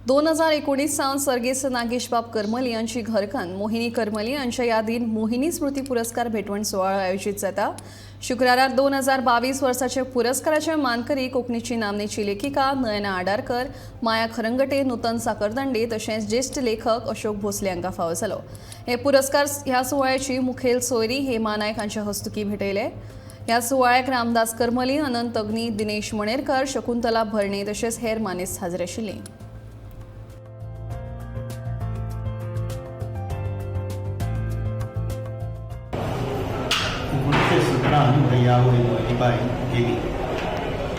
2019 सावन सर्गेस्त नागेशबाब करमली यांची घरकान्न मोहिनी करमली यांच्या यादीन मोहिनी स्मृती पुरस्कार भेटवण सुवाळो आयोजित जाता. शुक्रारा 2022 वर्साचे पुरस्काराचे मानकरी कोंकणीची नामनेची लेखिका नयना आडारकर, माया खरंगटे, नूतन साखरदांडे तशेंच ज्येश्ठ लेखक अशोक भोसले हांकां फावो जालो. हे पुरस्कार ह्या सुवाळ्याची मुखेल सोयरी हेमा नायक हांच्या हस्तुकी भेटयले. ह्या सुवाळ्याक रामदास करमली, अनंत अग्नी, दिनेश मणेरकर, शकुंतला भरणे तशेंच हेर मानेस्त हाजीर आशिल्ले. 1917 म्हजी आवय मोहिनीबाय गेली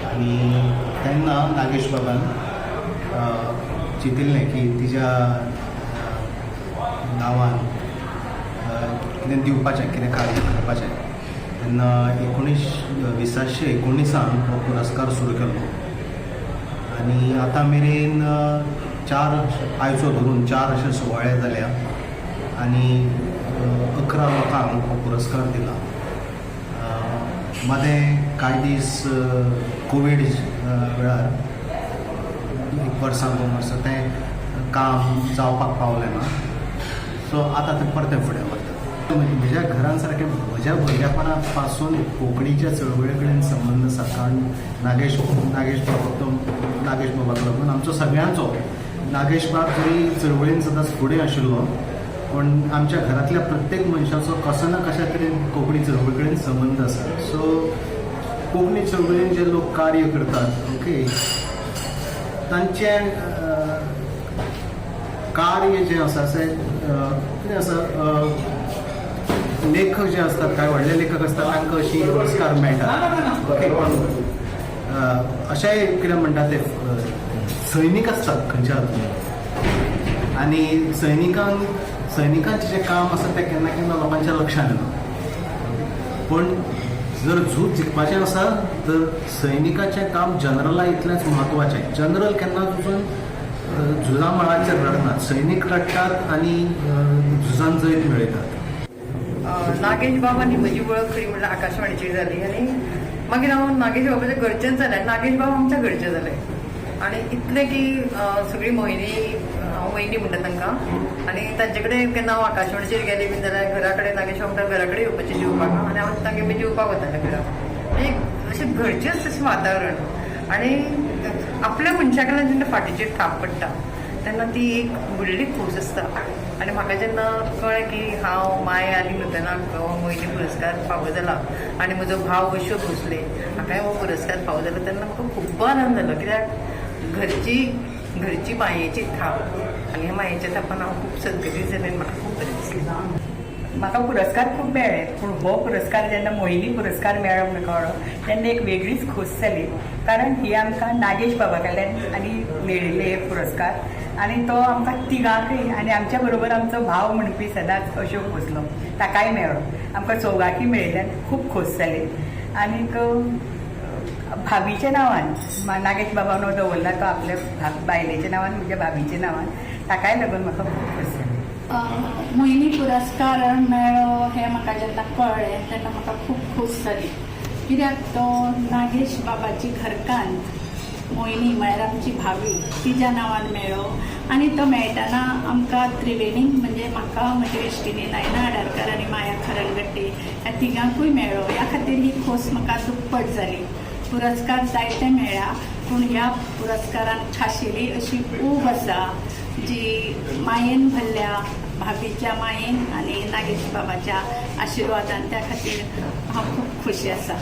आनी तेन्ना नागेश बाबान चिंतिल्लें की तिच्या नांवान कितें दिवपाचें, कितें कार्य करपाचें. तेन्ना 1919 हो पुरस्कार सुरू केलो आनी आतां मेरेन चार, आयचो धरून चार अशे सुवाळे जाल्या आनी 11 लोकांक हो पुरस्कार दिला. मदें कांय दीस कोवीड वेळार एक वर्सां 2 वर्सां तें काम जावपाक पावलें ना. सो आतां तें परतें फुडें वता. म्हज्या घरान सारकें म्हज्या भुरगेपणा पासून कोंकणीच्या चळवळी कडेन संबंद आसा, कारण नागेश बाबाक, तो नागेश बाबाक लागून आमचो सगळ्यांचो. नागेश बाब जरी चळवळीन सदांच फुडें आशिल्लो, पूण आमच्या घरांतल्या प्रत्येक मनशाचो कसो ना कशा तरेन कोंकणी चळवळी कडेन संबंद आसा. सो कोंकणी चळवळीन जे लोक कार्य करतात, ओके, तांचें कार्य जें आसा तें कितें आसा, लेखक जे आसतात, कांय व्हडले लेखक आसतात, तांकां अशी पुरस्कार मेळटात, ओके, पण अशेंय कितें म्हणटा ते सैनीक आसतात खंयच्या हातूंत आनी सैनिकांचें जें काम आसा तें केन्ना केन्ना लोकांच्या लक्षांत येना. पूण जर झूज जिखपाचें आसा तर सैनिकाचें काम जनरला इतलेंच म्हत्वाचें. जनरल केन्नाच वचून झुजा मळाचेर रडनात. सैनीक रडटात आनी झुजान जैत मेळयतात. नागेश बाब आनी म्हजी वळख खरी म्हणल्यार आकाशवाणीचेर जाली आनी मागीर हांव नागेश बाबाच्या घरचेंच जालें आनी नागेश बाब आमच्या घरचे जाले. आनी इतलें की सगळी मोहिनी, हांव वयनी म्हणटा तांकां, आनी तांचे कडेन केन्ना हांव आकाशवाणीचेर गेलें बीन जाल्यार घरा कडेन नागेश बाब म्हणटा घरा कडेन येवपाचें जेवपाक आनी हांव तांगेर बी जेवपाक वतालें घरा. एक अशें घरचेंच अशें वातावरण आनी आपल्या मनशा कडल्यान जेन्ना फाटीचेर थाप पडटा तेन्ना ती एक व्हडली खोस आसता. आनी म्हाका जेन्ना कळ्ळें की हांव माया आनी नूतनाक हो मोहिनी पुरस्कार फावो जाला आनी म्हजो भाव अशोक भोसले हाकाय हो पुरस्कार फावो जाला, तेन्ना म्हाका खूब्ब आनंद जालो, कित्याक घरची घरची मायेची थाप आनी ह्या मायेच्या थापान हांव खूब सदगदीत जालें आनी म्हाका खूब बरें दिसलें. म्हाका पुरस्कार खूब मेळ्ळे, पूण हो पुरस्कार जेन्ना मोहिनी पुरस्कार मेळ्ळो म्हूण कळ्ळो तेन्ना एक वेगळीच खोस जाली, कारण ही आमकां नागेश बाबा कडल्यान आनी मेळिल्ले हे पुरस्कार आनी तो आमकां तिगांकय आनी आमच्या बरोबर आमचो भाव म्हणपी सदांच अशोक भोसलो ताकाय मेळ्ळो. आमकां चौगांकय मेळिल्ल्यान खूब खोस जाली. आनीक भाभीच्या नांवान, नागेश बाबान हो दवरला तो आपल्या बायलेच्या नांवान, म्हज्या भाभीच्या नांवान, ताकाय लागून म्हाका खूब खोस जाली. मोहिनी पुरस्कार मेळ्ळो हें म्हाका जेन्ना कळ्ळें तेन्ना म्हाका खूब खोस जाली, कित्याक तो नागेश बाबाची घरकान्न मोहिनी म्हळ्यार आमची भाभी तिच्या नांवान मेळ्ळो. आनी तो मेळटना आमकां त्रिवेणीक, म्हणजे म्हाका, म्हज्या इश्टिणी नयना आडारकर आनी माया खरंगटे ह्या तिगांकूय मेळ्ळो. ह्या खातीर ही खोस म्हाका दुप्पट जाली. पुरस्कार जायते मेळ्ळा, पूण ह्या पुरस्कारान खाशेली अशी ऊब आसा जी मायेन भरल्या, भाभीच्या मायेन आनी नागेश बाबाच्या आशिर्वादान. त्या खातीर हांव खूब खोशी आसा.